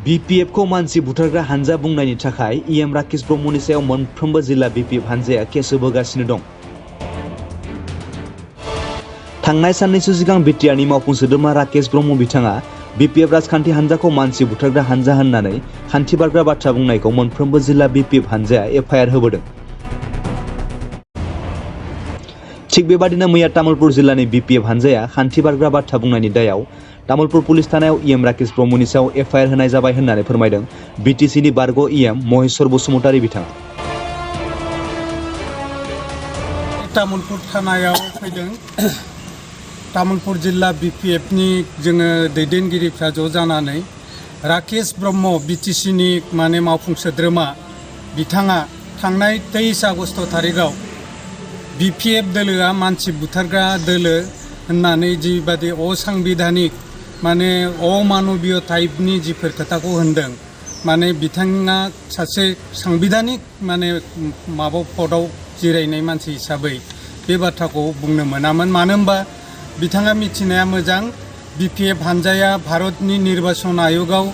BPF को मानसि बुथारग्रा हानजा बुंनायनि थाखाय EM राकेश ब्रह्मनि सायाव मोनफ्रोमबो जिल्ला BPF हानजाया केस होबोगासिनो दं। थांनाय साननैसो सिगां बिटिआरनि मावफुं सोद्रोमा राकेश ब्रह्म बिथाङा BPF राजखान्थि हानजाखौ मानसि बुथारग्रा हानजा होननानै खान्थि बारग्रा बाथ्रा बुंनायखौ मोनफ्रोमबो जिल्ला BPF हानजाया FIR होबोदों। थिग बेबादिनो मैया तामुलपुर जिल्लानि BPF हानजाया खान्थि बारग्रा बाथ्रा बुंनायनि दायाव तामुलपुर पुलिस थानायाव EM राकेश ब्रह्मनि सायाव FIR होनाय जाबाय होननानै फोरमायदों BTCनि बारग' EM महेश्वर बसुमतारी बिथाङा। तामुलपुर थानायाव फैदों। तामुलपुर जिल्ला BPFनि जोङो दैदेनगिरिफ्रा ज' जानानै राकेश ब्रह्म BTCनि मावफुं सोद्रोमा बिथाङा थांनाय 23 आगस्ट थारिखआव BPF दोलोआ मानसि बुथारग्रा दोलो होननानै जिबादि असंबिधानिक अमानवीय टाइपनि जिफोर खोथाखौ होनदों बिथाङा सासे संबिधानिक पदआव जिरायनाय मानसि हिसाबै बे बाथ्राखौ बुंनो मोनामोन। मानो होनबा बिथाङा मिथिनाया मोजां BPF हानजाया भारतनि निर्वाचन आयोगाव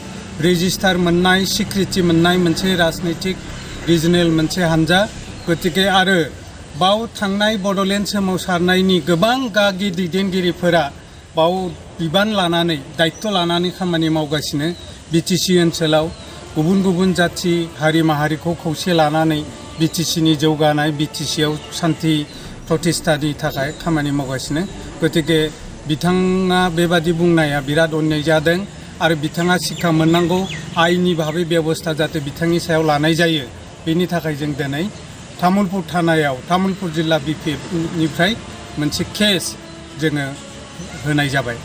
रेजिस्टार मोननाय स्वीकृति मोननाय मोनसे राजनैतिक रिजनेल मोनसे हानजा। गतिके आरो बाव थांनाय बड'लेण्ड सोमावसारनायनि गोबां गागि दैदेनगिरिफोरा बाव बिबान लानानै दायित्व लानानै खामानि मावगासिनो। BTC ओनसोलाव गुबुन गुबुन जाथि हारि माहारिखौ खौसे लानानै BTCनि जौगानाय BTCआव शान्ति प्रतिष्ठानि थाखाय खामानि मावगासिनो। गतिके बिथाङा बेबादि बुंनाया बिराद अन्याय जादों आरो बिथाङा शिक्षा मोननांगौ आयेननि भाबै बेबस्था जाहाथे बिथांनि सायाव लानाय जायो। बेनि थाखाय जों दिनै तामुलपुर थानायाव तामुलपुर जिल्ला BPF निफ्राय मोनसे केस जोङो होनाय जाबाय।